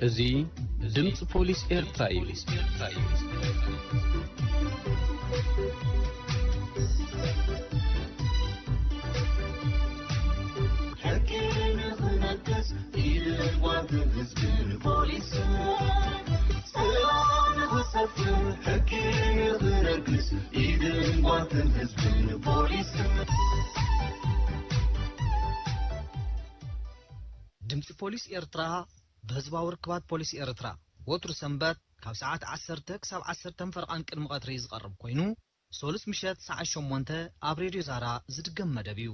እዚ ድምፂ ፖሊስ ኤርትራ እዩ። ሕጊ ንኽነግስ ኢድን ጓንትን ህዝብን ፖሊስን፣ ሰላም ንኽሰፍን ሕጊ ንኽነግስ ኢድን ጓንትን ህዝብን ፖሊስን። ድምፂ ፖሊስ ኤርትራ ብህዝባዊ ርክባት ፖሊስ ኤርትራ ወትሩ ሰንበት ካብ ሰዓት ዓሰርተ ክሳብ ዓሰርተ ፈረቓን ቅድሚ ቀትሪ ዝቐርብ ኮይኑ፣ ሶሉስ ምሸት ሰዓት ሸሞንተ ኣብ ሬድዮ ዛራ ዝድገም መደብ እዩ።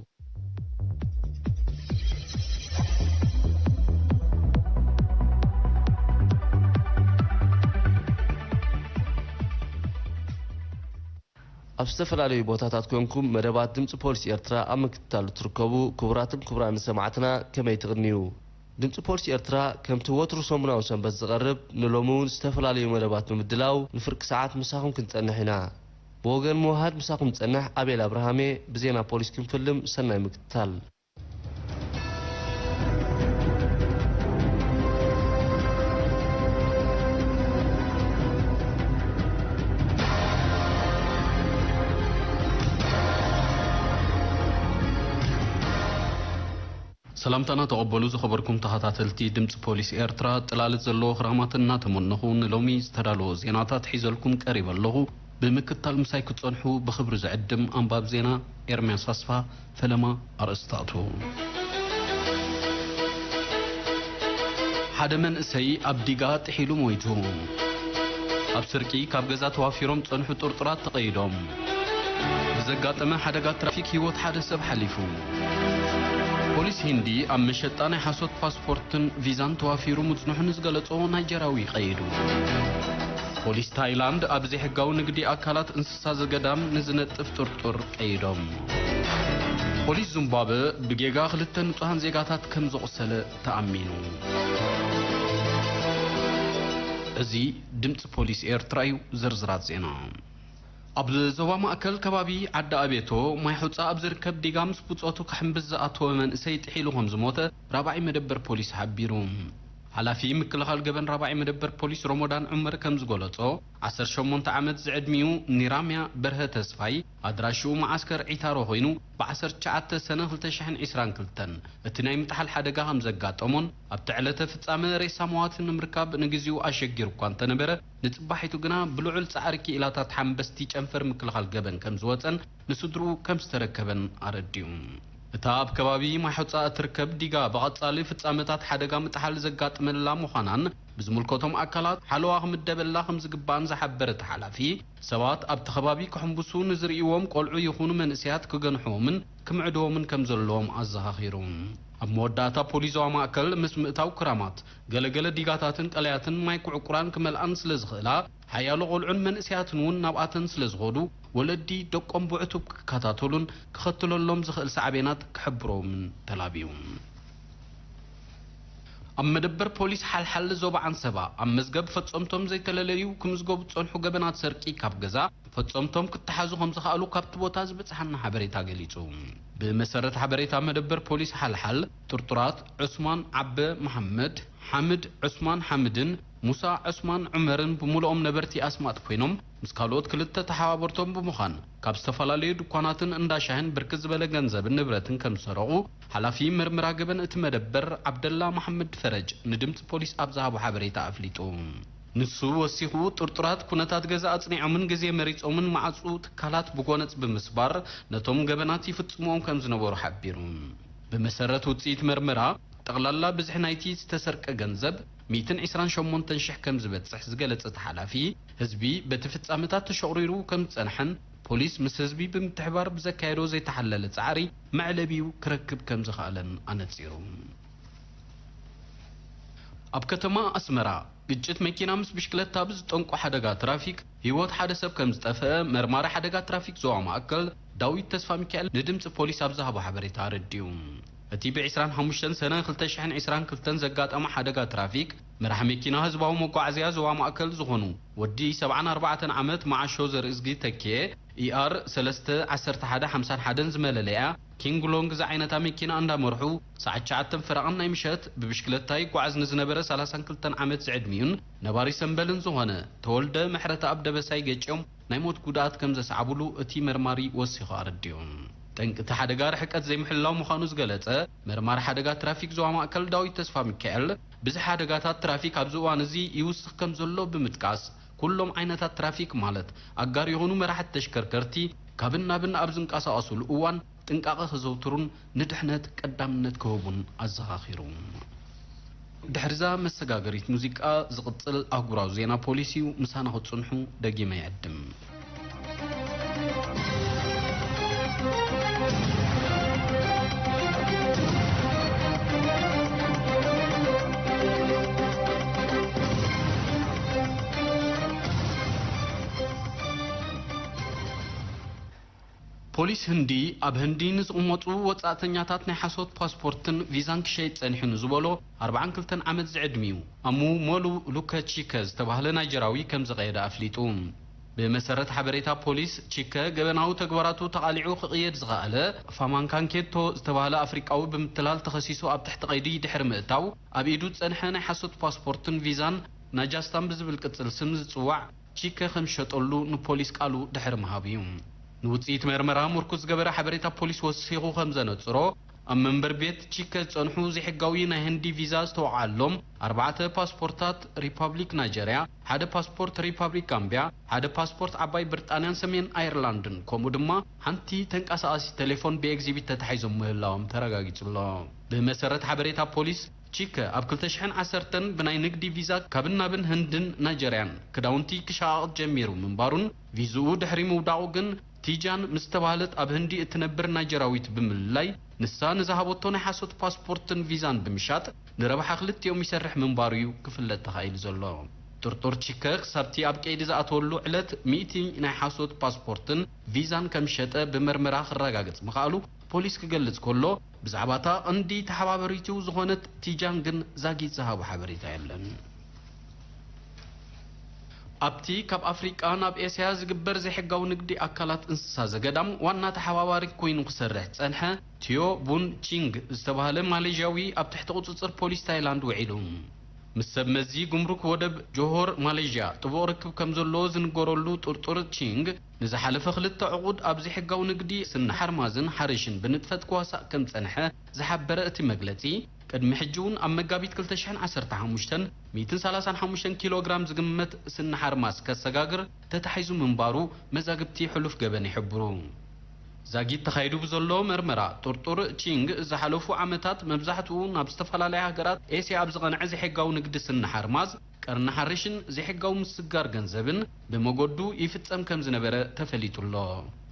ኣብ ዝተፈላለዩ ቦታታት ኮንኩም መደባት ድምፂ ፖሊስ ኤርትራ ኣብ ምክትታል እትርከቡ ክቡራትን ክቡራን ሰማዕትና ከመይ ትቕንዩ? ድምፂ ፖሊስ ኤርትራ ከምቲ ወትሩ ሰሙናዊ ሰንበት ዝቐርብ ንሎሚ እውን ዝተፈላለዩ መደባት ብምድላው ንፍርቂ ሰዓት ምሳኹም ክንጸንሕ ኢና። ብወገን ምውሃድ ምሳኹም ዝጸንሕ ኣቤል ኣብርሃሜ፣ ብዜና ፖሊስ ክንፍልም ሰናይ ምክትታል። ሰላምታና ተቐበሉ ዝኸበርኩም ተኸታተልቲ ድምፂ ፖሊስ ኤርትራ፣ ጥላልት ዘለዎ ክራማት እናተመነኹ ንሎሚ ዝተዳለወ ዜናታት ሒዘልኩም ቀሪበ ኣለኹ። ብምክትታል ምሳይ ክትጸንሑ ብኽብሪ ዝዕድም ኣንባብ ዜና ኤርምያስ ኣስፋ። ፈለማ ኣርእስታቱ። ሓደ መንእሰይ ኣብ ዲጋ ጥሒሉ ሞይቱ። ኣብ ስርቂ ካብ ገዛ ተዋፊሮም ጸንሑ ጥርጡራት ተቐይዶም። ብዘጋጠመ ሓደጋ ትራፊክ ህይወት ሓደ ሰብ ሓሊፉ። ፖሊስ ሂንዲ ኣብ መሸጣ ናይ ሓሶት ፓስፖርትን ቪዛን ተዋፊሩ ምጽንሑ ንዝገለጾ ናይጀራዊ ቀይዱ። ፖሊስ ታይላንድ ኣብ ዘይሕጋዊ ንግዲ ኣካላት እንስሳ ዘገዳም ንዝነጥፍ ጥርጡር ቀይዶም። ፖሊስ ዙምባብወ ብጌጋ ክልተ ንጹሃን ዜጋታት ከም ዘቑሰለ ተኣሚኑ። እዚ ድምጺ ፖሊስ ኤርትራ እዩ። ዝርዝራት ዜና። ኣብ ዞባ ማእከል ከባቢ ዓዲ ኣቤቶ ማይ ሑጻ ኣብ ዝርከብ ዲጋ ምስ ብጾቱ ክሕምብስ ዝኣተወ መንእሰይ ጥሒሉ ከም ዝሞተ ራብዓይ መደበር ፖሊስ ሓቢሩ። ሓላፊ ምክልኻል ገበን ራብዓይ መደበር ፖሊስ ሮሞዳን ዑመር ከም ዝገለጾ፣ ዓሰርተ ሸሞንተ ዓመት ዝዕድሚኡ ኒራምያ በርሀ ተስፋይ ኣድራሽኡ መዓስከር ዒታሮ ኮይኑ፣ ብ ዓሰርተ ትሽዓተ ሰነ ክልተ ሽሕን ዕስራን ክልተን እቲ ናይ ምጥሓል ሓደጋ ከም ዘጋጠሞን፣ ኣብቲ ዕለተ ፍጻመ ሬሳ መዋቲ ንምርካብ ንግዚኡ ኣሸጊሩ እኳ እንተነበረ፣ ንጽባሒቱ ግና ብልዑል ጻዕሪ ክኢላታት ሓምበስቲ ጨንፈር ምክልኻል ገበን ከም ዝወጸን ንስድርኡ ከም ዝተረከበን ኣረዲኡ። እታ ኣብ ከባቢ ማይሖጻ እትርከብ ዲጋ ብቐጻሊ ፍጻመታት ሓደጋ ምጥሓል ዘጋጥመላ ምዃናን ብዝምልከቶም ኣካላት ሓለዋ ክምደበላ ከም ዝግባእን ዝሓበረ እቲ ሓላፊ፣ ሰባት ኣብቲ ከባቢ ክሕምብሱ ንዝርእይዎም ቆልዑ ይኹኑ መንእሰያት ክገንሕዎምን ክምዕድዎምን ከም ዘለዎም ኣዘኻኺሩ። ኣብ መወዳእታ ፖሊስ ዞባ ማእከል ምስ ምእታው ክራማት ገለገለ ዲጋታትን ቀለያትን ማይ ክዕቁራን ክመልኣን ስለ ዝኽእላ፣ ሓያሎ ቆልዑን መንእሰያትን እውን ናብኣተን ስለ ዝኸዱ፣ ወለዲ ደቆም ብዕቱብ ክከታተሉን ክኸትለሎም ዝኽእል ሳዕቤናት ክሕብሮምን ተላብዩ። ኣብ መደበር ፖሊስ ሓልሓል ዞባ ዓንሰባ ኣብ መዝገብ ፈጸምቶም ዘይተለለዩ ክምዝገቡ ዝጸንሑ ገበናት ሰርቂ ካብ ገዛ ፈጸምቶም ክተሓዙ ከም ዝኸኣሉ ካብቲ ቦታ ዝበጽሓና ሓበሬታ ገሊጹ። ብመሰረት ሓበሬታ መደበር ፖሊስ ሓልሓል፣ ጥርጡራት ዑስማን ዓበ መሓመድ፣ ሓምድ ዑስማን ሓምድን ሙሳ ዑስማን ዑመርን ብምሉኦም ነበርቲ ኣስማጥ ኮይኖም፣ ምስ ካልኦት ክልተ ተሓባበርቶም ብምዃን፣ ካብ ዝተፈላለዩ ድኳናትን እንዳ ሻሂን ብርክት ዝበለ ገንዘብን ንብረትን ከም ዝሰረቑ፣ ሓላፊ መርመራ ገበን እቲ መደበር ዓብደላ መሓመድ ፈረጅ ንድምጺ ፖሊስ ኣብ ዝሃቦ ሓበሬታ ኣፍሊጡ። ንሱ ወሲኹ፣ ጥርጡራት ኩነታት ገዛ ኣጽኒዖምን ግዜ መሪጾምን ማዕጹ ትካላት ብጎነጽ ብምስባር፣ ነቶም ገበናት ይፍጽምዎም ከም ዝነበሩ ሓቢሩ። ብመሰረት ውጽኢት መርመራ፣ ጠቕላላ ብዝሒ ናይቲ ዝተሰርቀ ገንዘብ ሚእትን ዕስራን ሸሞንተን ሽሕ ከም ዝበጽሕ ዝገለጸ እቲ ሓላፊ፣ ህዝቢ በቲ ፍጻመታት ተሸቑሪሩ ከም ዝጸንሐን፣ ፖሊስ ምስ ህዝቢ ብምትሕባር ብዘካየዶ ዘይተሓለለ ጻዕሪ መዕለቢኡ ክረክብ ከም ዝኸኣለን ኣነጺሩ። ኣብ ከተማ ኣስመራ፣ ግጭት መኪና ምስ ብሽክለታ ብዝጠንቆ ሓደጋ ትራፊክ ህይወት ሓደ ሰብ ከም ዝጠፍአ መርማሪ ሓደጋ ትራፊክ ዞባ ማእከል ዳዊት ተስፋ ሚካኤል ንድምጺ ፖሊስ ኣብ ዝሃቦ ሓበሬታ ኣረዲኡ። እቲ ብ ዕስራን ሓሙሽተን ሰነ ክልተ ሽሕን ዕስራን ክልተን ዘጋጠመ ሓደጋ ትራፊክ፣ መራሒ መኪና ህዝባዊ መጓዓዝያ ዞባ ማእከል ዝኾኑ ወዲ ሰብዓን ኣርባዕተን ዓመት መዓሾ ዘርእዝጊ ተኪኤ፣ ኢኣር ሰለስተ ዓሰርተ ሓደ ሓምሳን ሓደን ዝመለለያ ኪንግ ሎንግ ዝዓይነታ መኪና እንዳመርሑ፣ ሰዓት ትሽዓተ ፈረቓን ናይ ምሸት ብብሽክለታ ይጓዓዝ ንዝነበረ ሰላሳን ክልተን ዓመት ዝዕድሚኡን ነባሪ ሰምበልን ዝኾነ ተወልደ ምሕረተኣብ ደበሳይ ገጭዮም ናይ ሞት ጉድኣት ከም ዘስዓቡሉ እቲ መርማሪ ወሲኹ ኣረዲኡ። ጠንቂ እቲ ሓደጋ ርሕቀት ዘይምሕላው ምዃኑ ዝገለጸ መርማሪ ሓደጋ ትራፊክ ዞባ ማእከል ዳዊት ተስፋ ሚካኤል፣ ብዝሒ ሓደጋታት ትራፊክ ኣብዚ እዋን እዚ ይውስኽ ከም ዘሎ ብምጥቃስ፣ ኩሎም ዓይነታት ትራፊክ ማለት ኣጋር ይኹኑ መራሕቲ ተሽከርከርቲ ካብን ናብን ኣብ ዝንቀሳቐሱሉ እዋን ጥንቃቐ ከዘውትሩን ንድሕነት ቀዳምነት ክህቡን ኣዘኻኺሩ። ድሕሪዛ መሰጋገሪት ሙዚቃ ዝቕጽል ኣህጉራዊ ዜና ፖሊስ እዩ። ምሳና ክትጽንሑ ደጊመ ይዕድም። ፖሊስ ህንዲ ኣብ ህንዲ ንዝቕመጡ ወጻእተኛታት ናይ ሓሶት ፓስፖርትን ቪዛን ክሸይጥ ጸኒሑ ንዝበሎ ኣርብዓን ክልተን ዓመት ዝዕድሚኡ ኣሙ ሞሉ ሉከ ቺከ ዝተባህለ ናይጀራዊ ከም ዝቐየደ ኣፍሊጡ። ብመሰረት ሓበሬታ ፖሊስ፣ ቺከ ገበናዊ ተግባራቱ ተቓሊዑ ክቕየድ ዝኸኣለ ፋማንካንኬቶ ዝተባህለ ኣፍሪቃዊ ብምትላል ተኸሲሱ ኣብ ትሕቲ ቀይዲ ድሕሪ ምእታው፣ ኣብ ኢዱ ዝጸንሐ ናይ ሓሶት ፓስፖርትን ቪዛን ናጃስታን ብዝብል ቅጽል ስም ዝጽዋዕ ቺከ ከም ዝሸጠሉ ንፖሊስ ቃሉ ድሕሪ ምሃቡ እዩ። ንውጽኢት መርመራ ምርኩስ ዝገበረ ሓበሬታ ፖሊስ ወሲኹ ከም ዘነጽሮ፣ ኣብ መንበር ቤት ቺከ ዝጸንሑ ዘይሕጋዊ ናይ ህንዲ ቪዛ ዝተወቕዓሎም ኣርባዕተ ፓስፖርታት ሪፓብሊክ ናይጀርያ፣ ሓደ ፓስፖርት ሪፓብሊክ ጋምቢያ፣ ሓደ ፓስፖርት ዓባይ ብሪጣንያን ሰሜን ኣየርላንድን፣ ከምኡ ድማ ሓንቲ ተንቀሳቓሲት ቴሌፎን ብኤግዚቢት ተታሒዞም ምህላዎም ተረጋጊጹ ኣሎ። ብመሰረት ሓበሬታ ፖሊስ፣ ቺከ ኣብ ክልተ ሽሕን ዓሰርተን ብናይ ንግዲ ቪዛ ካብን ናብን ህንድን ናይጀርያን ክዳውንቲ ክሸቓቕጥ ጀሚሩ ምንባሩን፣ ቪዝኡ ድሕሪ ምውዳቑ ግን ቲጃን ምስ ተባህለት ኣብ ህንዲ እትነብር ናይጀራዊት ብምልላይ፣ ንሳ ንዝሃበቶ ናይ ሓሶት ፓስፖርትን ቪዛን ብምሻጥ ንረብሓ ክልቲኦም ይሰርሕ ምንባሩ እዩ ክፍለጥ ተኻኢሉ ዘሎ። ጥርጡር ቺከ ክሳብቲ ኣብ ቀይዲ ዝኣተወሉ ዕለት ሚእቲ ናይ ሓሶት ፓስፖርትን ቪዛን ከም ዝሸጠ ብመርመራ ክረጋገጽ ምኽኣሉ ፖሊስ ክገልጽ ከሎ፣ ብዛዕባታ ቀንዲ ተሓባበሪቱ ዝኾነት ቲጃን ግን ዛጊት ዝሃቦ ሓበሬታ የለን። ኣብቲ ካብ ኣፍሪቃ ናብ ኤስያ ዝግበር ዘይሕጋዊ ንግዲ ኣካላት እንስሳ ዘገዳም ዋና ተሓባባሪ ኮይኑ ክሰርሕ ዝጸንሐ ቲዮ ቡን ቺንግ ዝተባህለ ማሌዥያዊ ኣብ ትሕቲ ቁጽጽር ፖሊስ ታይላንድ ውዒሉ። ምስ ሰብ መዚ ጉምሩክ ወደብ ጆሆር ማሌዥያ ጥቡቕ ርክብ ከም ዘለዎ ዝንገረሉ ጥርጡር ቺንግ፣ ንዝሓለፈ ክልተ ዕቑድ ኣብ ዘይሕጋዊ ንግዲ ስኒ ሓርማዝን ሓርሽን ብንጥፈት ክዋሳእ ከም ዝጸንሐ ዝሓበረ እቲ መግለጺ፣ ቅድሚ ሕጂ እውን ኣብ መጋቢት ክልተ ሽሕን ዓሰርተ ሓሙሽተን ሚእትን ሰላሳን ሓሙሽተን ኪሎ ግራም ዝግመት ስኒ ሓርማዝ ከሰጋግር ተታሒዙ ምንባሩ መዛግብቲ ሕሉፍ ገበን ይሕብሩ። ዛጊት ተኻይዱ ብዘሎ መርመራ፣ ጥርጡር ቺንግ ዝሓለፉ ዓመታት መብዛሕትኡ ናብ ዝተፈላለያ ሃገራት ኤስያ ኣብ ዝቐንዐ ዘይሕጋዊ ንግዲ ስኒ ሓርማዝ፣ ቀርኒ ሓርሽን ዘይሕጋዊ ምስጋር ገንዘብን ብመገዱ ይፍጸም ከም ዝነበረ ተፈሊጡ ኣሎ።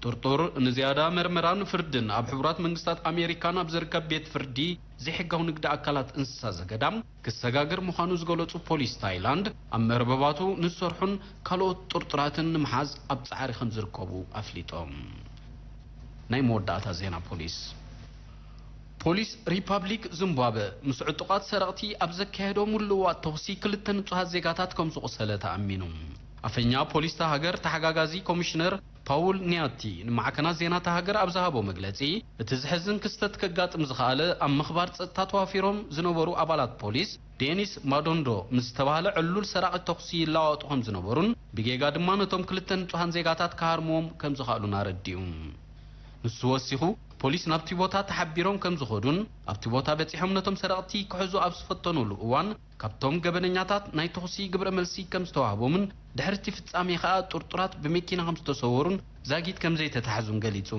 ጥርጡር ንዝያዳ መርመራን ፍርድን ኣብ ሕቡራት መንግስታት ኣሜሪካ ናብ ዝርከብ ቤት ፍርዲ ዘይሕጋዊ ንግዲ ኣካላት እንስሳ ዘገዳም ክሰጋገር ምዃኑ ዝገለጹ ፖሊስ ታይላንድ፣ ኣብ መርበባቱ ንዝሰርሑን ካልኦት ጥርጡራትን ንምሓዝ ኣብ ጻዕሪ ከም ዝርከቡ ኣፍሊጦም። ናይ መወዳእታ ዜና ፖሊስ። ፖሊስ ሪፓብሊክ ዚምባብወ ምስ ዕጡቓት ሰረቕቲ ኣብ ዘካየዶ ምልውዋጥ ተኹሲ ክልተ ንጹሃት ዜጋታት ከም ዝቖሰለ ተኣሚኑ። ኣፈኛ ፖሊስ እታ ሃገር ተሓጋጋዚ ኮሚሽነር ፓውል ኒያቲ ንማዕከናት ዜና እታ ሃገር ኣብ ዝሃቦ መግለጺ፣ እቲ ዘሕዝን ክስተት ከጋጥም ዝኸኣለ ኣብ ምኽባር ጸጥታ ተዋፊሮም ዝነበሩ ኣባላት ፖሊስ ዴኒስ ማዶንዶ ምስ ዝተባህለ ዕሉል ሰራቒ ተኹሲ ይለዋወጡ ከም ዝነበሩን ብጌጋ ድማ ነቶም ክልተ ንጹሃን ዜጋታት ክሃርምዎም ከም ዝኸኣሉን ኣረዲኡ። ንሱ ወሲኹ፣ ፖሊስ ናብቲ ቦታ ተሓቢሮም ከም ዝኸዱን ኣብቲ ቦታ በጺሖም ነቶም ሰረቕቲ ክሕዙ ኣብ ዝፈተኑሉ እዋን፣ ካብቶም ገበነኛታት ናይ ተኹሲ ግብረ መልሲ ከም ዝተዋህቦምን ድሕሪ እቲ ፍጻሜ ከኣ ጥርጡራት ብመኪና ከም ዝተሰወሩን ዛጊት ከም ዘይተታሕዙን ገሊጹ።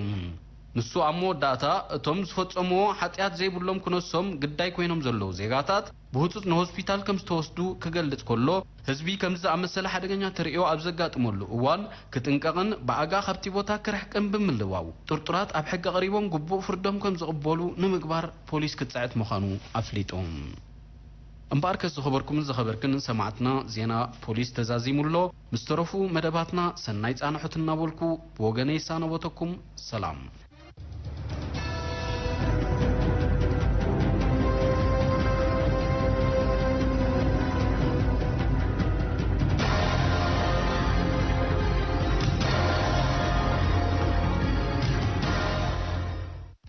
ንሱ ኣብ መወዳእታ፣ እቶም ዝፈጸምዎ ሓጢኣት ዘይብሎም ክነሶም ግዳይ ኮይኖም ዘለዉ ዜጋታት ብህጹጽ ንሆስፒታል ከም ዝተወስዱ ክገልጽ ከሎ፣ ህዝቢ ከምዚ ዝኣመሰለ ሓደገኛ ተርእዮ ኣብ ዘጋጥመሉ እዋን ክጥንቀቕን ብኣጋ ካብቲ ቦታ ክርሕቅን ብምልዋው፣ ጥርጡራት ኣብ ሕጊ ቀሪቦም ግቡእ ፍርዶም ከም ዝቕበሉ ንምግባር ፖሊስ ክጽዕት ምዃኑ ኣፍሊጡ። እምበኣርከስ ዝኸበርኩምን ዝኸበርክን ሰማዕትና፣ ዜና ፖሊስ ተዛዚሙ ኣሎ። ምስ ተረፉ መደባትና ሰናይ ጻንሖት እናበልኩ፣ ብወገነይ ይሳነበተኩም። ሰላም።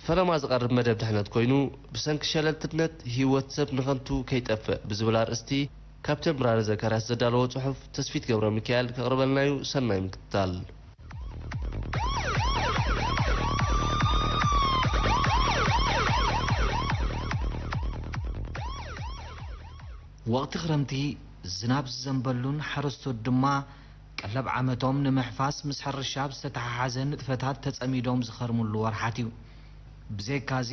ፈለማ ዝቐርብ መደብ ድሕነት ኮይኑ፣ ብሰንኪ ሸለልትነት ህይወት ሰብ ንኸንቱ ከይጠፍእ ብዝብል ኣርእስቲ ካብ ቴምብራሪ ዘካርያስ ዘዳለዎ ጽሑፍ ተስፊት ገብረ ሚካኤል ከቕርበልና እዩ። ሰናይ ምክትታል። ወቕቲ ክረምቲ ዝናብ ዝዘንበሉን ሓረስቶት ድማ ቀለብ ዓመቶም ንምሕፋስ ምስ ሕርሻ ብዝተተሓሓዘ ንጥፈታት ተጸሚዶም ዝኸርምሉ ወርሓት እዩ። ብዘይካዚ፣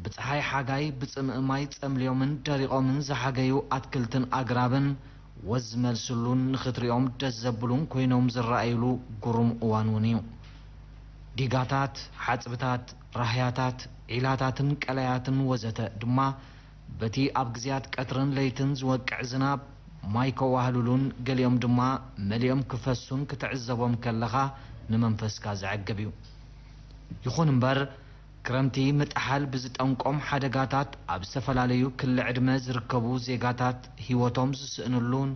ብጸሓይ ሓጋይ ብጽምኢ ማይ ጸምልዮምን ደሪቖምን ዝሓገዩ ኣትክልትን ኣግራብን ወዝ ዝመልስሉን ንኽትሪኦም ደስ ዘብሉን ኮይኖም ዝረኣዩሉ ግሩም እዋን እውን እዩ። ዲጋታት፣ ሓጽብታት፣ ራህያታት፣ ዒላታትን ቀላያትን ወዘተ ድማ በቲ ኣብ ግዜያት ቀትርን ለይትን ዝወቅዕ ዝናብ ማይ ከዋህሉሉን ገሊኦም ድማ መሊኦም ክፈሱን ክትዕዘቦም ከለኻ ንመንፈስካ ዘዕግብ እዩ። ይኹን እምበር፣ ክረምቲ ምጥሓል ብዝጠንቆም ሓደጋታት ኣብ ዝተፈላለዩ ክሊ ዕድመ ዝርከቡ ዜጋታት ህይወቶም ዝስእንሉን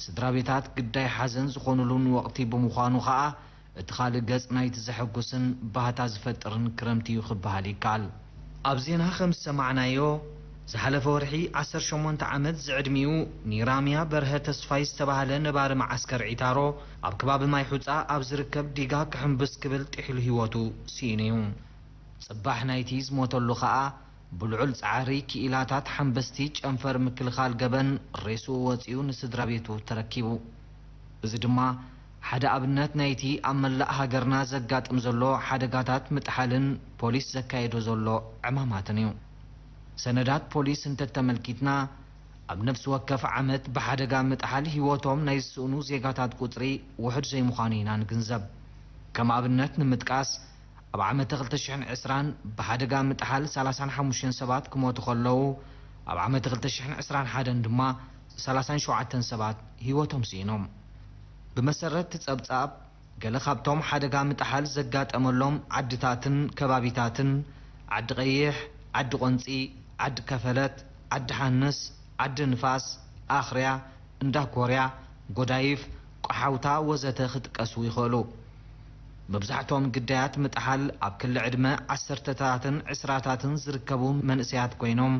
ስድራ ቤታት ግዳይ ሓዘን ዝኾኑሉን ወቕቲ ብምዃኑ ኸኣ፣ እቲ ካልእ ገጽ ናይቲ ዘሐጉስን ባህታ ዝፈጥርን ክረምቲ እዩ ክበሃል ይከኣል። ኣብ ዜና ከም ዝሰማዕናዮ፣ ዝሓለፈ ወርሒ ዓሰርተ ሸሞንተ ዓመት ዝዕድሚኡ ኒራምያ በርሀ ተስፋይ ዝተባህለ ነባሪ መዓስከር ዒታሮ፣ ኣብ ከባቢ ማይ ሑጻ ኣብ ዝርከብ ዲጋ ክሕምብስ ክብል ጥሒሉ ህይወቱ ስኢኑ እዩ። ጽባሕ ናይቲ ዝሞተሉ ኸኣ፣ ብልዑል ጻዕሪ ክኢላታት ሓምበስቲ ጨንፈር ምክልኻል ገበን ሬስኡ ወጺኡ ንስድራ ቤቱ ተረኪቡ። እዚ ድማ ሓደ ኣብነት ናይቲ ኣብ መላእ ሃገርና ዘጋጥም ዘሎ ሓደጋታት ምጥሓልን ፖሊስ ዘካየዶ ዘሎ ዕማማትን እዩ። ሰነዳት ፖሊስ እንተተመልኪትና፣ ኣብ ነፍሲ ወከፍ ዓመት ብሓደጋ ምጥሓል ህይወቶም ናይ ዝስእኑ ዜጋታት ቁጽሪ ውሑድ ዘይምዃኑ ኢና ንግንዘብ። ከም ኣብነት ንምጥቃስ፣ ኣብ ዓመተ ክልተ ሽሕን ዕስራን ብሓደጋ ምጥሓል ሰላሳን ሓሙሽተን ሰባት ክሞቱ ከለዉ፣ ኣብ ዓመተ ክልተ ሽሕን ዕስራን ሓደን ድማ ሰላሳን ሸውዓተን ሰባት ህይወቶም ስኢኖም። ብመሰረት እቲ ጸብጻብ፣ ገለ ካብቶም ሓደጋ ምጥሓል ዘጋጠመሎም ዓድታትን ከባቢታትን፣ ዓዲ ቀይሕ፣ ዓዲ ቆንጺ፣ ዓዲ ከፈለት፣ ዓዲ ሓንስ፣ ዓዲ ንፋስ፣ ኣኽርያ፣ እንዳ ኮርያ፣ ጎዳይፍ፣ ቆሓውታ ወዘተ ክጥቀሱ ይኽእሉ። መብዛሕትኦም ግዳያት ምጥሓል ኣብ ክሊ ዕድመ ዓሰርተታትን ዕስራታትን ዝርከቡ መንእሰያት ኮይኖም፣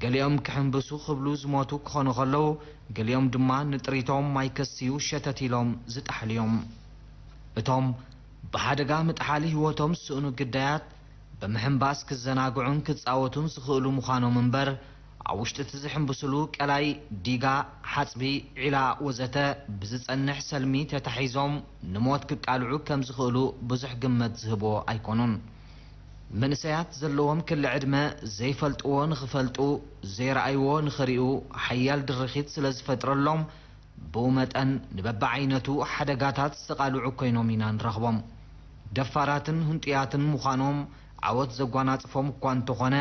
ገሊኦም ክሕንብሱ ክብሉ ዝሞቱ ክኾኑ ከለዉ፣ ገሊኦም ድማ ንጥሪቶም ማይ ከስትዩ ሸተት ኢሎም ዝጠሓሉ እዮም። እቶም ብሓደጋ ምጥሓል ህይወቶም ዝስእኑ ግዳያት፣ ብምሕንባስ ክዘናግዑን ክጻወቱን ዝኽእሉ ምዃኖም እምበር፣ ኣብ ውሽጢ እቲ ዝሕንብስሉ ቀላይ፣ ዲጋ፣ ሓጽቢ፣ ዒላ ወዘተ ብዝጸንሕ ሰልሚ ተታሒዞም ንሞት ክቃልዑ ከም ዝኽእሉ ብዙሕ ግምት ዝህብዎ ኣይኮኑን። መንእሰያት ዘለዎም ክሊ ዕድመ ዘይፈልጥዎ ንኽፈልጡ፣ ዘይረኣይዎ ንኽሪኡ ሓያል ድርኺት ስለ ዝፈጥረሎም፣ ብኡ መጠን ንበብዓይነቱ ሓደጋታት ዝተቓልዑ ኮይኖም ኢና ንረኽቦም። ደፋራትን ህንጡያትን ምዃኖም ዓወት ዘጓናጽፎም እኳ እንተኾነ፣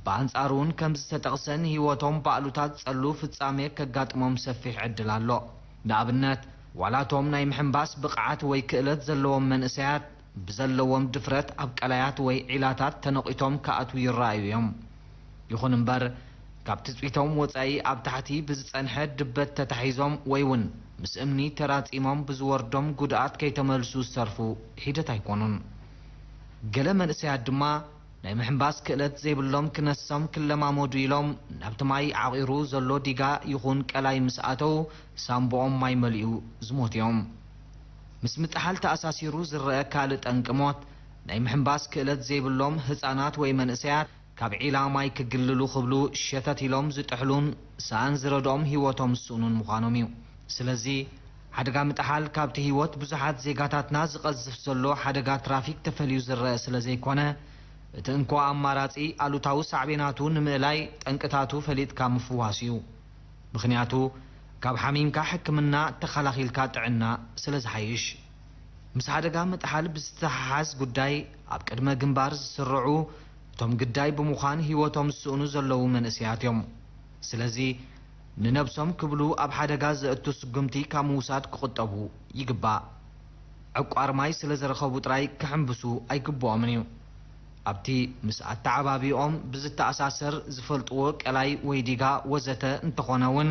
ብኣንጻሩ እውን ከምዚ ዝተጠቕሰ ንህይወቶም ባእሉታት ጸሉ ፍጻሜ ከጋጥሞም ሰፊሕ ዕድል ኣሎ። ንኣብነት፣ ዋላ እቶም ናይ ምሕንባስ ብቕዓት ወይ ክእለት ዘለዎም መንእሰያት ብዘለዎም ድፍረት ኣብ ቀላያት ወይ ዒላታት ተነቒቶም ክኣትዉ ይረኣዩ እዮም። ይኹን እምበር፣ ካብ ትጽቢቶም ወጻኢ ኣብ ታሕቲ ብዝጸንሐ ድበት ተታሒዞም ወይ እውን ምስ እምኒ ተራጺሞም ብዝወርዶም ጉድኣት ከይተመልሱ ዝተርፉ ሒደት ኣይኮኑን። ገለ መንእሰያት ድማ ናይ ምሕንባስ ክእለት ዘይብሎም ክነሶም ክለማመዱ ኢሎም ናብቲ ማይ ዓቒሩ ዘሎ ዲጋ ይኹን ቀላይ ምስ ኣተው ሳምቦኦም ማይ መሊኡ ዝሞቱ እዮም። ምስ ምጥሓል ተኣሳሲሩ ዝረአ ካልእ ጠንቂ ሞት ናይ ምሕንባስ ክእለት ዘይብሎም ህጻናት ወይ መንእሰያት ካብ ዒላ ማይ ክግልሉ ክብሉ ሸተት ኢሎም ዝጥሕሉን ሰኣን ዝረድኦም ህይወቶም ዝስእኑን ምዃኖም እዩ። ስለዚ ሓደጋ ምጥሓል ካብቲ ህይወት ብዙሓት ዜጋታትና ዝቐዝፍ ዘሎ ሓደጋ ትራፊክ ተፈልዩ ዝረአ ስለ ዘይኮነ፣ እቲ እንኮ ኣማራጺ ኣሉታዊ ሳዕቤናቱ ንምእላይ ጠንቅታቱ ፈሊጥካ ምፍዋስ እዩ። ምኽንያቱ ካብ ሓሚምካ ሕክምና ተኸላኺልካ ጥዕና ስለ ዝሓይሽ። ምስ ሓደጋ ምጥሓል ብዝተሓሓዝ ጉዳይ ኣብ ቅድመ ግንባር ዝስርዑ እቶም ግዳይ ብምዃን ህይወቶም ዝስእኑ ዘለዉ መንእሰያት እዮም። ስለዚ ንነብሶም ክብሉ ኣብ ሓደጋ ዘእቱ ስጉምቲ ካብ ምውሳድ ክቑጠቡ ይግባእ። ዕቋር ማይ ስለ ዝረኸቡ ጥራይ ክሕንብሱ ኣይግብኦምን እዩ። ኣብቲ ምስ ኣተዓባቢኦም ብዝተኣሳሰር ዝፈልጥዎ ቀላይ ወይ ዲጋ ወዘተ እንተኾነ እውን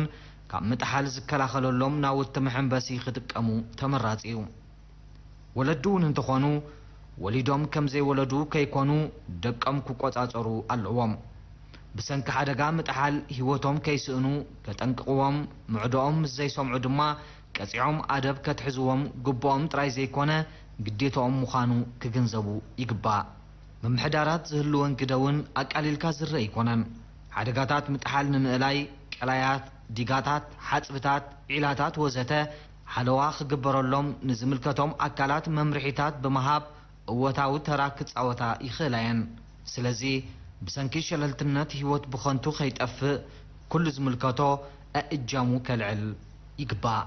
ካብ ምጥሓል ዝከላኸለሎም ናውቲ መሐንበሲ ክጥቀሙ ተመራጺ እዩ። ወለዲ እውን እንተኾኑ ወሊዶም ከም ዘይወለዱ ከይኮኑ ደቆም ክቆጻጸሩ ኣለዎም። ብሰንኪ ሓደጋ ምጥሓል ህይወቶም ከይስእኑ ከጠንቅቕዎም፣ ምዕዶኦም ምስ ዘይሰምዑ ድማ ቀጺዖም ኣደብ ከትሕዝዎም ግቡኦም ጥራይ ዘይኮነ ግዴትኦም ምዃኑ ክግንዘቡ ይግባእ። ምምሕዳራት ዝህልወን ግደ እውን ኣቃሊልካ ዝረአ ኣይኮነን። ሓደጋታት ምጥሓል ንምእላይ ቀላያት፣ ዲጋታት፣ ሓጽብታት፣ ዒላታት ወዘተ ሓለዋ ክግበረሎም ንዝምልከቶም ኣካላት መምርሒታት ብምሃብ እወታዊ ተራ ክጻወታ ይኽእላ እየን። ስለዚ ብሰንኪ ሸለልትነት ህይወት ብኸንቱ ከይጠፍእ ኩሉ ዝምልከቶ ኣእጃሙ ከልዕል ይግባእ።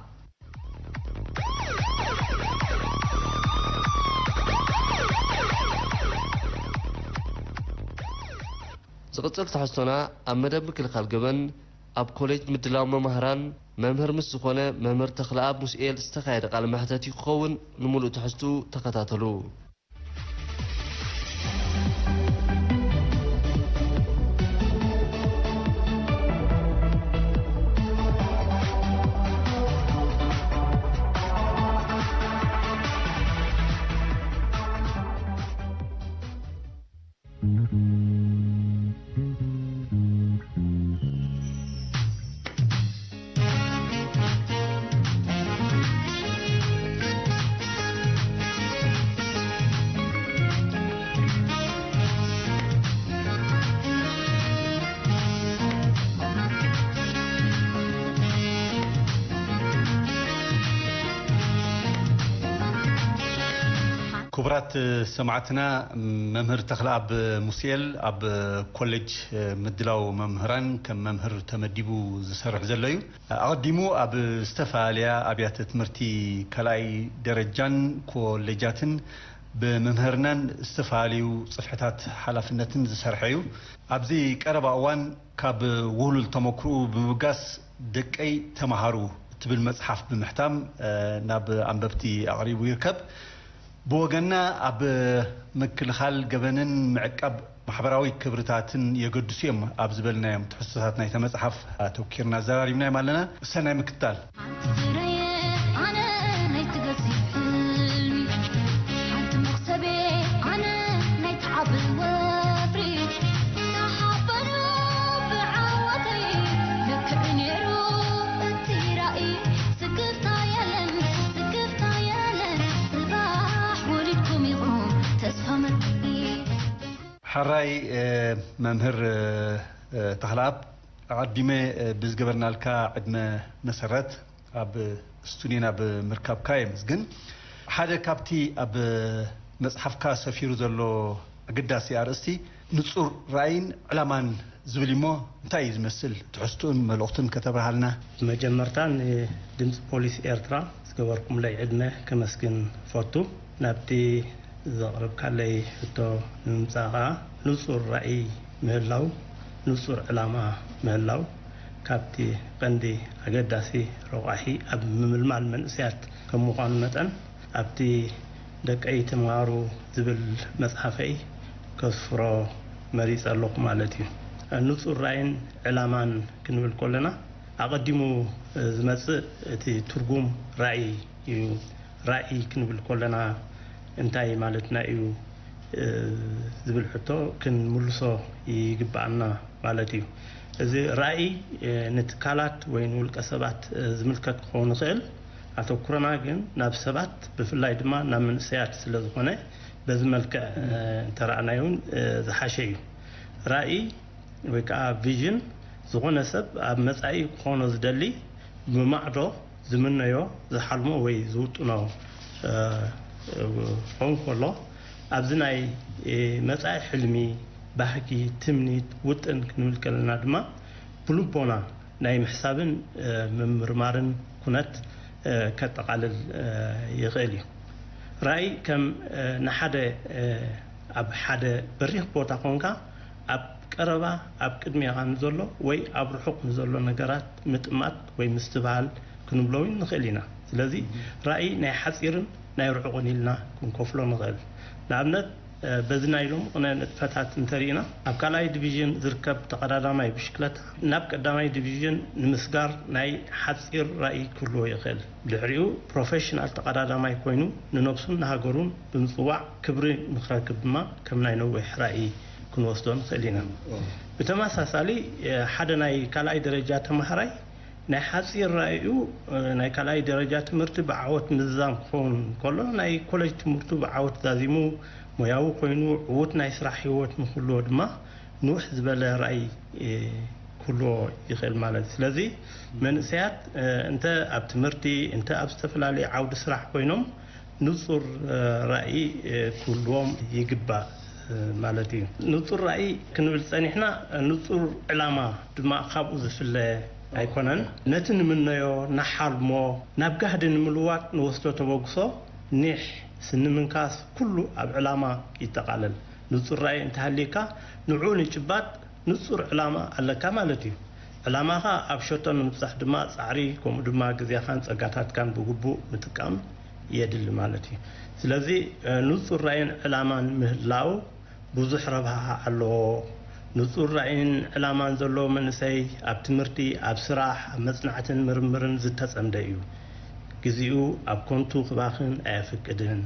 ዝቕጽል ትሕዝቶና ኣብ መደብ ምክልኻል ገበን ኣብ ኮሌጅ ምድላው መማህራን መምህር ምስ ዝኾነ መምህር ተኽለኣብ ሙስኤል ዝተኻየደ ቃለ መሕተት እዩ ክኸውን። ንምሉእ ትሕዝትኡ ተኸታተሉ። ክቡራት ሰማዕትና፣ መምህር ተኽለኣብ ሙስኤል ኣብ ኮሌጅ ምድላው መምህራን ከም መምህር ተመዲቡ ዝሰርሕ ዘሎ እዩ። ኣቐዲሙ ኣብ ዝተፈላለያ ኣብያተ ትምህርቲ ካልኣይ ደረጃን ኮሌጃትን ብመምህርናን ዝተፈላለዩ ጽፍሕታት ሓላፍነትን ዝሰርሐ እዩ። ኣብዚ ቀረባ እዋን ካብ ውህሉል ተመክሮኡ ብምብጋስ ደቀይ ተማሃሩ እትብል መጽሓፍ ብምሕታም፣ እ፣ ናብ ኣንበብቲ ኣቕሪቡ ይርከብ። ብወገንና ኣብ ምክልኻል ገበንን ምዕቃብ ማሕበራዊ ክብርታትን የገድሱ እዮም ኣብ ዝበልናዮም ትሕዝቶታት ናይታ መጽሓፍ ኣተኲርና ኣዘራሪብናዮም ኣለና። ሰናይ ምክትታል። ሓንቲ ፍረየ ኣነ ናይ ትገዝእ ሕልሚ፣ ሓንቲ መኽሰቤ ኣነ ናይ ትዓቢ ወፍሪ፣ ተሓበኑ ብዓወተይ ልክዕ ነይሩ እቲ ራእይ፣ ስክፍታ የለን፣ ስክፍታ የለን፣ ጽባሕ ወሊድኩም ኢኹም ተስፋ መርቂ። ሕራይ፣ እ፣ መምህር፣ እ፣ እ፣ ተኽለኣብ፣ ኣቐዲመ፣ እ፣ ብዝገበርናልካ ዕድመ መሰረት ኣብ ስቱድዮና ብምርካብካ የመስግን። ሓደ ካብቲ ኣብ መጽሓፍካ ሰፊሩ ዘሎ ኣገዳሲ ኣርእስቲ ንጹር ራእይን ዕላማን ዝብል እሞ፣ እንታይ እዩ ዝመስል? ትሕዝትኡን መልእኽቱን ከተብርሃልና። መጀመርታ ንድምፂ ፖሊስ ኤርትራ ዝገበርኩምለይ ዕድመ ከመስግን ፈቱ። ናብቲ ዘቕረብካለይ ሕቶ ንምምጻእ ኸኣ፣ ንጹር ራእይ ምህላው፣ ንጹር ዕላማ ምህላው፣ ካብቲ ቀንዲ ኣገዳሲ ረቋሒ ኣብ ምምልማል መንእሰያት ከም ምዃኑ መጠን፣ ኣብቲ ደቀይ ተምሃሩ ዝብል መጽሓፈይ ከስፍሮ መሪጸ ኣለኹ ማለት እዩ። ንጹር ራእይን ዕላማን ክንብል ከለና፣ ኣቐዲሙ ዝመጽእ እቲ ትርጉም ራእይ እዩ። ራእይ ክንብል ከለና እንታይ ማለትና እዩ? እ፣ ዝብል ሕቶ ክንምልሶ ይግብኣና ማለት እዩ። እዚ ራእይ፣ እ፣ ንትካላት ወይ ንውልቀ ሰባት፣ እ፣ ዝምልከት ክኸውን ይኽእል። ኣተኩሮና ግን ናብ ሰባት፣ ብፍላይ ድማ ናብ መንእሰያት ስለ ዝኾነ፣ በዚ መልክዕ፣ እ፣ እንተረኣናዮ እውን፣ እ፣ ዝሓሸ እዩ። ራእይ ወይ ከዓ ቪዥን፣ ዝኾነ ሰብ ኣብ መጻኢ ክኾኖ ዝደሊ፣ ብማዕዶ ዝምነዮ፣ ዝሓልሞ ወይ ዝውጥኖ፣ እ፣ ክኸውን ከሎ፣ ኣብዚ ናይ፣ እ፣ መጻኢ ሕልሚ፣ ባህጊ፣ ትምኒት፣ ውጥን ክንብል ከለና ድማ፣ ብልቦና ናይ ምሕሳብን፣ እ፣ ምምርማርን ኩነት፣ እ፣ ከጠቓልል፣ እ፣ ይኽእል እዩ። ራእይ ከም፣ እ፣ ንሓደ፣ እ፣ ኣብ ሓደ በሪኽ ቦታ ኾንካ ኣብ ቀረባ፣ ኣብ ቅድሜኻ ንዘሎ ወይ ኣብ ርሑቕ ንዘሎ ነገራት ምጥማት ወይ ምስትብሃል ክንብሎ እውን ንኽእል ኢና። ስለዚ ራእይ ናይ ሓጺርን ናይ ርሑቕን ኢልና ክንከፍሎ ንኽእል። ንኣብነት፣ በዚ ናይ ሎሚ ቅነ ንጥፈታት እንተሪእና፣ ኣብ ካልኣይ ዲቪዥን ዝርከብ ተቐዳዳማይ ብሽክለታ ናብ ቀዳማይ ዲቪዥን ንምስጋር ናይ ሓጺር ራእይ ክህልዎ ይኽእል። ድሕሪኡ ፕሮፌሽናል ተቐዳዳማይ ኮይኑ ንነብሱን ንሃገሩን ብምጽዋዕ ክብሪ ንክረክብ ድማ ከም ናይ ነዊሕ ራእይ ክንወስዶ ንኽእል ኢና። ብተመሳሳሊ፣ ሓደ ናይ ካልኣይ ደረጃ ተማሃራይ ናይ ሓጺር ራእዩ፣ ናይ ካልኣይ ደረጃ ትምህርቲ ብዓወት ምዝዛም ክኸውን ከሎ፣ ናይ ኮሌጅ ትምህርቱ ብዓወት ዛዚሙ ሞያዊ ኮይኑ ዕዉት ናይ ስራሕ ህይወት ንክህልዎ ድማ ንውሕ ዝበለ ራእይ ክህልዎ ይኽእል ማለት እዩ። ስለዚ መንእሰያት እንተ ኣብ ትምህርቲ፣ እንተ ኣብ ዝተፈላለዩ ዓውዲ ስራሕ ኮይኖም ንጹር ራእይ ክህልዎም ይግባእ ማለት እዩ። ንጹር ራእይ ክንብል ጸኒሕና፣ ንጹር ዕላማ ድማ ካብኡ ዝፍለ ኣይኮነን። ነቲ ንምነዮ፣ ንሓልሞ ናብ ጋህዲ ንምልዋጥ ንወስዶ ተበግሶ ኒሕ ስንምንካስ ኩሉ ኣብ ዕላማ ይጠቓለል። ንጹር ራእይ እንተሃልየካ፣ ንዕኡ ንጭባጥ ንጹር ዕላማ ኣለካ ማለት እዩ። ዕላማኻ ኣብ ሸቶ ንምብጻሕ ድማ ጻዕሪ፣ ከምኡ ድማ ግዜኻን ጸጋታትካን ብግቡእ ምጥቃም የድሊ ማለት እዩ። ስለዚ ንጹር ራእይን ዕላማን ምህላው ብዙሕ ረብሓ ኣለዎ። ንጹር ራእይን ዕላማን ዘለዎ መንእሰይ ኣብ ትምህርቲ፣ ኣብ ስራሕ፣ ኣብ መጽናዕትን ምርምርን ዝተጸምደ እዩ። ግዜኡ ኣብ ከንቱ ክባኽን ኣየፍቅድን።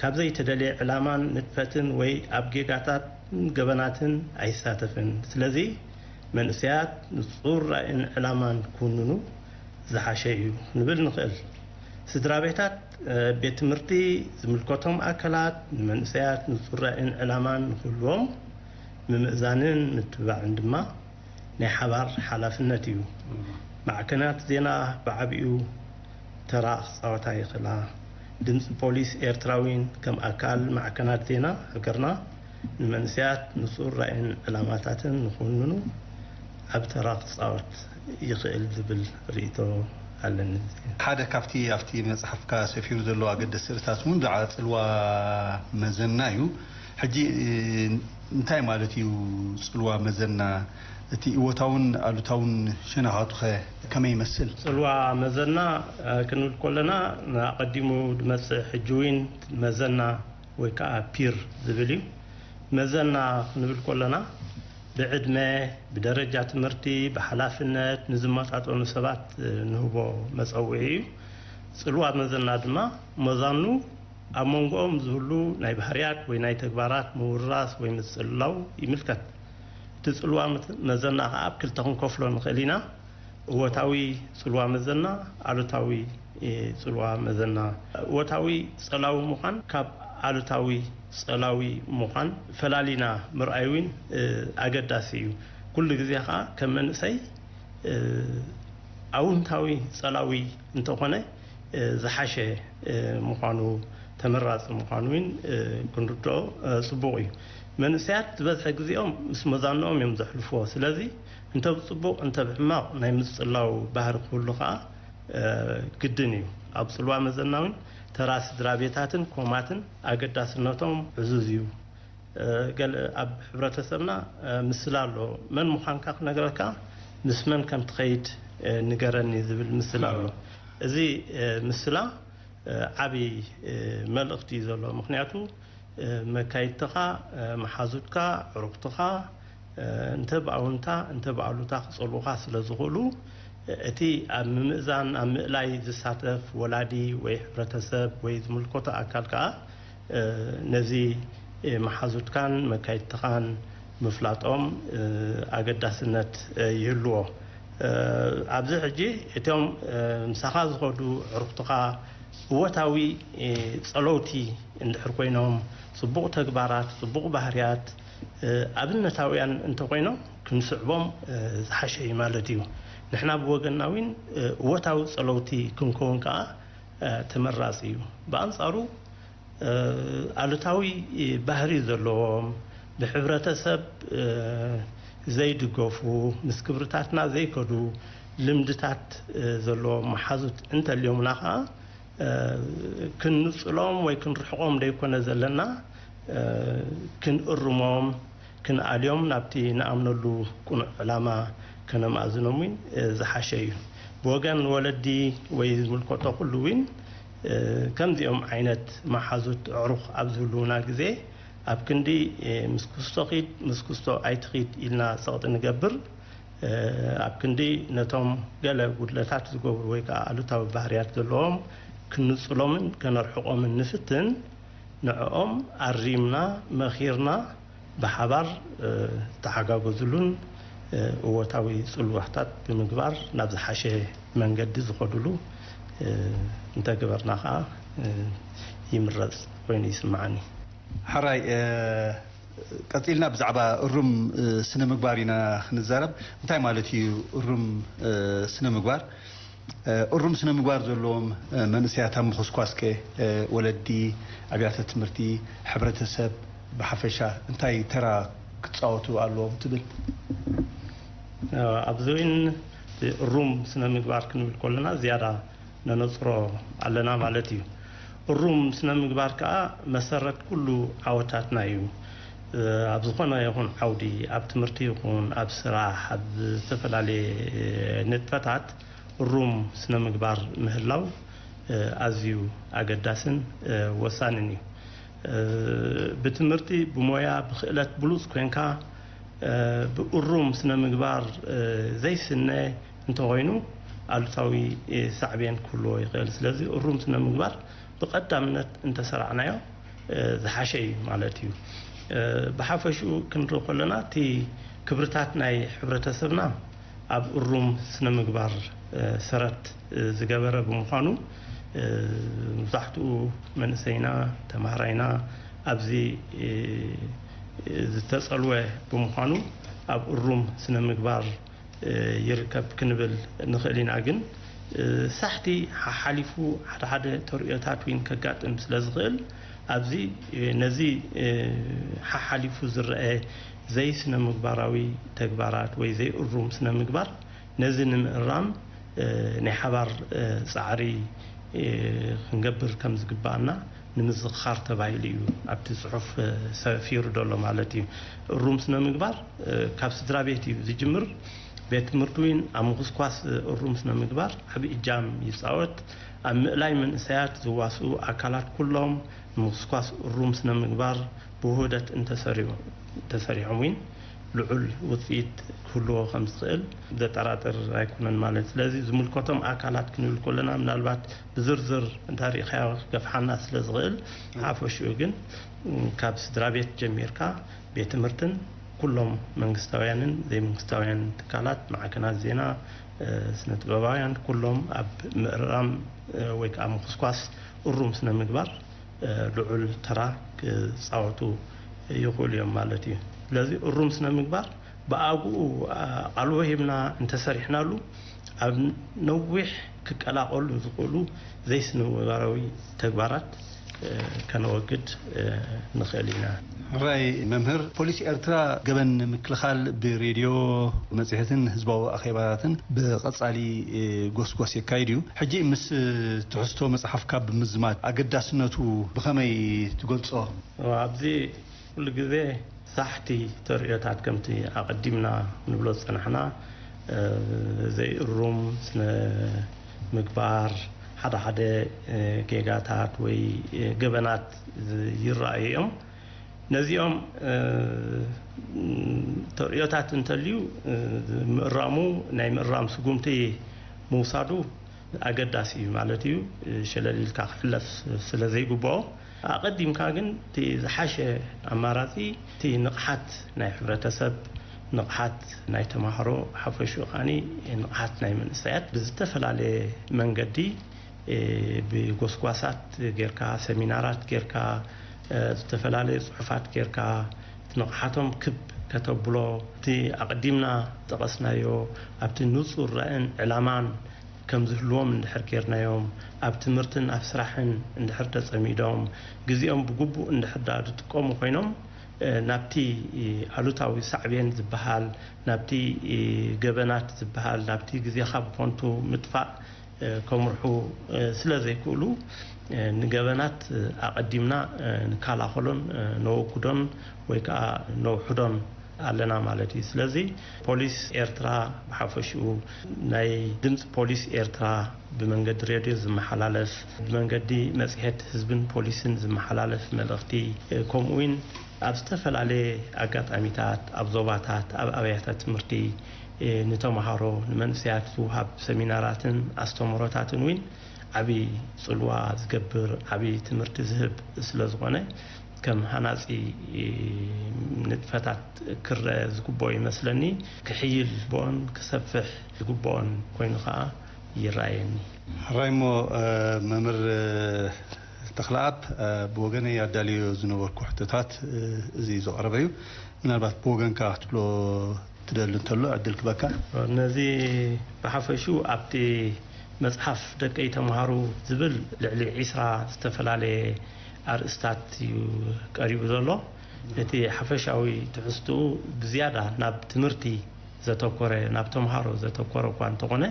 ካብ ዘይተደልየ ዕላማን ንጥፈትን ወይ ኣብ ጌጋታት ገበናትን ኣይሳተፍን። ስለዚ መንእሰያት ንጹር ራእይን ዕላማን ክውንኑ ዝሓሸ እዩ ክንብል ንኽእል። ስድራ ቤታት፣ ቤት ትምህርቲ፣ ዝምልከቶም ኣካላት ንመንእሰያት ንጹር ራእይን ዕላማን ንክህልዎም ምምእዛንን ምትብባዕን ድማ ናይ ሓባር ሓላፍነት እዩ። ማዕከናት ዜና ብዓቢኡ ተራ ክጻወታ ይኽእላ። ድምጺ ፖሊስ ኤርትራዊን ከም ኣካል ማዕከናት ዜና ሃገርና ንመንእሰያት ንጹር ራእይን ዕላማታትን ንክውንኑ ዓቢ ተራ ክጻወት ይኽእል ዝብል ርእይቶ ኣለኒ። ሓደ ካብቲ ኣብቲ መጽሓፍካ ሰፊሩ ዘሎ ኣገደስቲ ርእስታት እውን ብዛዕባ ጽልዋ መዘና እዩ። ሕጂ እንታይ ማለት እዩ ጽልዋ መዘና? እቲ እወታውን ኣሉታውን ሸነኻቱኸ ከመይ ይመስል? ጽልዋ መዘና ክንብል ከለና፣ ኣቐዲሙ ዝመጽእ ሕጂ እውን መዘና ወይ ከዓ ፒር ዝብል እዩ። መዘና ክንብል ከለና ብዕድመ፣ ብደረጃ ትምህርቲ፣ ብሓላፍነት ንዝመጣጠኑ ሰባት ንህቦ መጸውዒ እዩ። ጽልዋ መዘና ድማ መዛኑ ኣብ መንጎኦም ዝህሉ ናይ ባህርያት ወይ ናይ ተግባራት ምውርራስ ወይ ምጽልላው ይምልከት። እቲ ጽልዋ መዘና ከኣ ኣብ ክልተ ክንከፍሎ ንኽእል ኢና። እወታዊ ጽልዋ መዘና፣ ኣሉታዊ ጽልዋ መዘና። እወታዊ ጸላዊ ምዃን ካብ ኣሉታዊ ጸላዊ ምዃን ፈላሊና ምርኣይ እውን ኣገዳሲ እዩ። ኩሉ ግዜ ከኣ ከም መንእሰይ ኣውንታዊ ጸላዊ እንተኾነ ዝሓሸ ምዃኑ፣ ተመራጺ ምዃኑ እውን ክንርድኦ ጽቡቕ እዩ። መንእሰያት ዝበዝሐ ግዜኦም ምስ መዛንኦም እዮም ዘሕልፍዎ። ስለዚ እንተ ብጽቡቕ እንተ ብሕማቕ ናይ ምጽላው ባህሪ ክህሉ ከኣ ግድን እዩ። ኣብ ጽልዋ መዘና እውን ተራ ስድራ ቤታትን ኮማትን ኣገዳስነቶም ዕዙዝ እዩ። ገለ ኣብ ሕብረተሰብና ምስላ ኣሎ። መን ምዃንካ ክነግረካ፣ ምስ መን ከም ትኸይድ ንገረኒ ዝብል ምስላ ኣሎ። እዚ ምስላ ዓቢ መልእኽቲ እዩ ዘሎ። ምኽንያቱ መካይድትኻ፣ መሓዙትካ፣ ዕሩኽትኻ እንተ ብኣውንታ እንተ ብኣሉታ ክጸልዉኻ ስለ ዝኽእሉ፣ እቲ ኣብ ምምእዛን ኣብ ምእላይ ዝሳተፍ ወላዲ ወይ ሕብረተሰብ ወይ ዝምልከቶ ኣካል ከኣ ነዚ መሓዙትካን መካይድትኻን ምፍላጦም ኣገዳስነት ይህልዎ። ኣብዚ ሕጂ እቶም ምሳኻ ዝኸዱ ዕሩኽትኻ እወታዊ ጸለውቲ እንድሕር ኮይኖም፣ ጽቡቕ ተግባራት፣ ጽቡቕ ባህርያት ኣብነታውያን እንተኾይኖም ክንስዕቦም ዝሓሸ እዩ ማለት እዩ። ንሕና ብወገንና እውን እወታዊ ጸለውቲ ክንከውን ከኣ ተመራጺ እዩ። ብኣንጻሩ ኣሉታዊ ባህሪ ዘለዎም፣ ብሕብረተሰብ ዘይድገፉ፣ ምስ ክብርታትና ዘይከዱ ልምድታት ዘለዎም መሓዙት እንተልዮምና ከኣ ክንጽሎም ወይ ክንርሕቖም ደይኮነ ዘለና፣ ክንእርሞም፣ ክንኣልዮም፣ ናብቲ ንኣምነሉ ቅኑዕ ዕላማ ከነማእዝኖም እውን ዝሓሸ እዩ። ብወገን ወለዲ ወይ ዝምልከቶ ኩሉ እውን ከምዚኦም ዓይነት መሓዙት ኣዕሩኽ ኣብ ዝህልዉና ግዜ ኣብ ክንዲ ምስ ክስቶ ኺድ ምስ ክስቶ ኣይትኺድ ኢልና ጸቕጢ ንገብር። ኣብ ክንዲ ነቶም ገለ ጉድለታት ዝገብሩ ወይ ከዓ ኣሉታዊ ባህርያት ዘለዎም ክንጽሎምን ከነርሕቖምን ንፍትን። ንዕኦም ኣሪምና መኺርና ብሓባር ዝተሓጋገዙሉን እወታዊ ጽልዋታት ብምግባር ናብ ዝሓሸ መንገዲ ዝኸዱሉ እንተገበርና ከዓ ይምረጽ ኮይኑ ይስምዓኒ። ሕራይ ቀጺልና ብዛዕባ እሩም ስነ ምግባር ኢና ክንዛረብ። እንታይ ማለት እዩ እሩም ስነ ምግባር? እሩም ስነ ምግባር ዘለዎም መንእሰያት ኣብ ምኹስኳስከ ወለዲ፣ ኣብያተ ትምህርቲ፣ ሕብረተሰብ ብሓፈሻ እንታይ ተራ ክጻወቱ ኣለዎም ትብል? ኣብዚ እውን እሩም ስነ ምግባር ክንብል ከለና ዝያዳ ነነጽሮ ኣለና ማለት እዩ። እሩም ስነ ምግባር ከዓ መሰረት ኩሉ ዓወታትና እዩ። ኣብ ዝኾነ ይኹን ዓውዲ፣ ኣብ ትምህርቲ ይኹን ኣብ ስራሕ፣ ኣብ ዝተፈላለየ ንጥፈታት እሩም ስነ ምግባር ምህላው ኣዝዩ ኣገዳስን ወሳንን እዩ። ብትምህርቲ፣ ብሞያ፣ ብክእለት ብሉፅ ኮይንካ ብእሩም ስነ ምግባር ዘይስነ እንተኾይኑ ኣሉታዊ ሳዕቤን ክህልዎ ይኽእል። ስለዚ እሩም ስነ ምግባር ብቐዳምነት እንተሰራዕናዮ ዝሓሸ እዩ ማለት እዩ። ብሓፈሽኡ ክንርኢ ከለና እቲ ክብርታት ናይ ሕብረተሰብና ኣብ እሩም ስነ ምግባር ሰረት ዝገበረ ብምዃኑ መብዛሕትኡ መንእሰይና ተማሃራይና ኣብዚ ዝተጸልወ ብምዃኑ ኣብ እሩም ስነ ምግባር ይርከብ ክንብል ንኽእል ኢና። ግን ሳሕቲ ሓሓሊፉ ሓደ ሓደ ተርእዮታት እውን ከጋጥም ስለ ዝኽእል ኣብዚ ነዚ ሓሓሊፉ ዝረአ ዘይስነ ምግባራዊ ተግባራት ወይ ዘይእሩም ስነ ምግባር ነዚ ንምእራም ናይ ሓባር ፃዕሪ ክንገብር ከም ዝግባኣና ንምዝኽኻር ተባሂሉ እዩ ኣብቲ ፅሑፍ ሰፊሩ ዘሎ ማለት እዩ። እሩም ስነ ምግባር ካብ ስድራ ቤት እዩ ዝጅምር። ቤት ትምህርቲ እውን ኣብ ምኹስኳስ እሩም ስነ ምግባር ዓብዪ እጃም ይፃወት። ኣብ ምእላይ መንእሰያት ዝዋስኡ ኣካላት ኩሎም ንምኹስኳስ እሩም ስነ ምግባር ብውህደት እንተሰሪሑ እንተሰሪሖም እውን ልዑል ውፅኢት ክህልዎ ከም ዝኽእል ዘጠራጥር ኣይኮነን ማለት። ስለዚ ዝምልከቶም ኣካላት ክንብል ከለና ምናልባት ብዝርዝር እንተሪእኻዮ ክገፍሓና ስለ ዝኽእል ሓፈሽኡ ግን ካብ ስድራ ቤት ጀሚርካ ቤት ትምህርትን ኩሎም መንግስታውያንን ዘይመንግስታውያን ትካላት፣ ማዕከናት ዜና፣ ስነ ጥበባውያን ኩሎም ኣብ ምእራም ወይ ከዓ ምኹስኳስ እሩም ስነ ምግባር ልዑል ተራ ክፃወቱ ይኽእሉ እዮም ማለት እዩ። ስለዚ እሩም ስነ ምግባር ብኣግኡ ኣቓልቦ ሂብና እንተሰሪሕናሉ ኣብ ነዊሕ ክቀላቐሉ ዝኽእሉ ዘይስነ ምግባራዊ ተግባራት ከነወግድ ንኽእል ኢና። ሕራይ መምህር፣ ፖሊስ ኤርትራ ገበን ንምክልኻል ብሬድዮ፣ መጽሔትን ህዝባዊ ኣኼባታትን ብቐጻሊ ጎስጓስ የካይድ እዩ። ሕጂ ምስ ትሕዝቶ መጽሓፍካ ብምዝማድ ኣገዳስነቱ ብኸመይ ትገልጾ? ኣብዚ ኩሉ ግዜ ሳሕቲ ተርእዮታት ከምቲ ኣቐዲምና ንብሎ ዝጸናሕና ዘይእሩም ስነ ምግባር ሓደ ሓደ ጌጋታት ወይ ገበናት ይረኣዩ እዮም። ነዚኦም ተርእዮታት እንተልዩ ምእራሙ ናይ ምእራም ስጉምቲ ምውሳዱ ኣገዳሲ እዩ ማለት እዩ። ሸለል ኢልካ ክሕለፍ ስለ ዘይግብኦ ኣቐዲምካ ግን እቲ ዝሓሸ ኣማራፂ እቲ ንቕሓት ናይ ሕብረተሰብ፣ ንቕሓት ናይ ተማሃሮ፣ ሓፈሽኡ ከዓኒ ንቕሓት ናይ መንእሰያት ብዝተፈላለየ መንገዲ ብጎስጓሳት ጌርካ፣ ሰሚናራት ጌርካ፣ ዝተፈላለዩ ፅሑፋት ጌርካ እቲ ንቕሓቶም ክብ ከተብሎ እቲ ኣቐዲምና ዝጠቐስናዮ ኣብቲ ንፁር ራእን ዕላማን ከም ዝህልዎም እንድሕር ጌርናዮም፣ ኣብ ትምህርትን ኣብ ስራሕን እንድሕር ተጸሚዶም፣ ግዜኦም ብግቡእ እንድሕር ደኣ ዝጥቀሙ ኮይኖም፣ ናብቲ ኣሉታዊ ሳዕቤን ዝበሃል፣ ናብቲ ገበናት ዝበሃል፣ ናብቲ ግዜኻ ብኾንቱ ምጥፋእ ከምርሑ ስለ ዘይክእሉ፣ ንገበናት ኣቐዲምና ንከላኸሎን ነወግዶን ወይ ከዓ ነውሕዶን ኣለና ማለት እዩ። ስለዚ ፖሊስ ኤርትራ ብሓፈሽኡ ናይ ድምፂ ፖሊስ ኤርትራ ብመንገዲ ሬድዮ ዝመሓላለፍ፣ ብመንገዲ መፅሄት ህዝብን ፖሊስን ዝመሓላለፍ መልእኽቲ፣ ከምኡ እውን ኣብ ዝተፈላለየ ኣጋጣሚታት፣ ኣብ ዞባታት፣ ኣብ ኣብያተ ትምህርቲ፣ እ፣ ንተምሃሮ፣ ንመንእሰያት ዝወሃብ ሰሚናራትን ኣስተምህሮታትን እውን ዓቢ ጽልዋ ዝገብር፣ ዓቢ ትምህርቲ ዝህብ ስለ ዝኾነ፣ ከም ሃናጺ፣ እ፣ ንጥፈታት ክረአ ዝግብኦ ይመስለኒ። ክሕይል ዝግብኦን ክሰፍሕ ዝግብኦን ኮይኑ ኸኣ ይረኣየኒ። ሕራይ እሞ፣ እ፣ መምህር፣ እ፣ ተኽለኣብ፣ እ፣ ብወገነይ ኣዳልዮ ዝነበርኩ ሕቶታት፣ እ፣ እዚ ዘቕረበ እዩ። ምናልባት ብወገንካ ክትብሎ ትደሊ እንተሎ ዕድል ክበካ። ነዚ ብሓፈሹ ኣብቲ መጽሓፍ ደቀይ ተምሃሩ ዝብል ልዕሊ ዒስራ ዝተፈላለየ ኣርእስታት እዩ ቀሪቡ ዘሎ። እቲ ሓፈሻዊ ትሕዝትኡ ብዝያዳ ናብ ትምህርቲ ዘተኮረ፣ ናብ ተምሃሮ ዘተኮረ እኳ እንተኾነ፣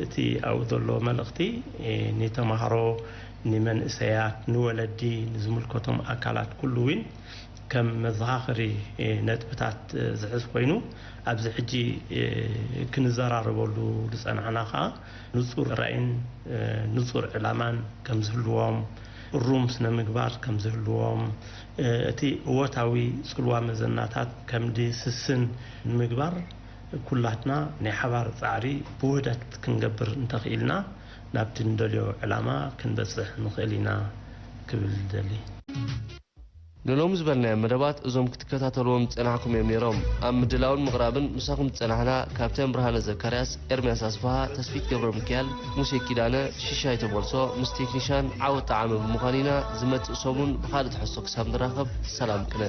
እቲ ኣብኡ ዘሎ መልእኽቲ ንተምሃሮ፣ ንመንእሰያት፣ ንወለዲ፣ ንዝምልከቶም ኣካላት ኩሉ እውን ከም መዘኻኸሪ ነጥብታት ዝሕዝ ኮይኑ፣ ኣብዚ ሕጂ ክንዘራረበሉ ዝጸናሕና ከኣ ንጹር ራእይን ንጹር ዕላማን ከም ዝህልዎም፣ እሩም ስነ ምግባር ከም ዝህልዎም፣ እቲ እወታዊ ጽልዋ መዘናታት ከም ድስስን ንምግባር ኩላትና ናይ ሓባር ጻዕሪ ብውህደት ክንገብር እንተኽኢልና ናብቲ ንደልዮ ዕላማ ክንበጽሕ ንኽእል ኢና ክብል ደሊ። ንሎሚ ዝበልናዮም መደባት እዞም ክትከታተልዎም ዝጸናሕኩም እዮም ነይሮም። ኣብ ምድላውን ምቕራብን ምሳኹም ዝጸናሕና ካፕተን ብርሃነ ዘካርያስ፣ ኤርምያስ ኣስፍሃ፣ ተስፊት ገብረሚካኤል፣ ሙሴ ኪዳነ፣ ሽሻይ ተመልሶ ምስ ቴክኒሻን ዓወት ጠዓመ ብምዃን ኢና። ዝመጽእ ሰሙን ብኻልእ ትሕዝቶ ክሳብ ንራኸብ ሰላም ቅነ።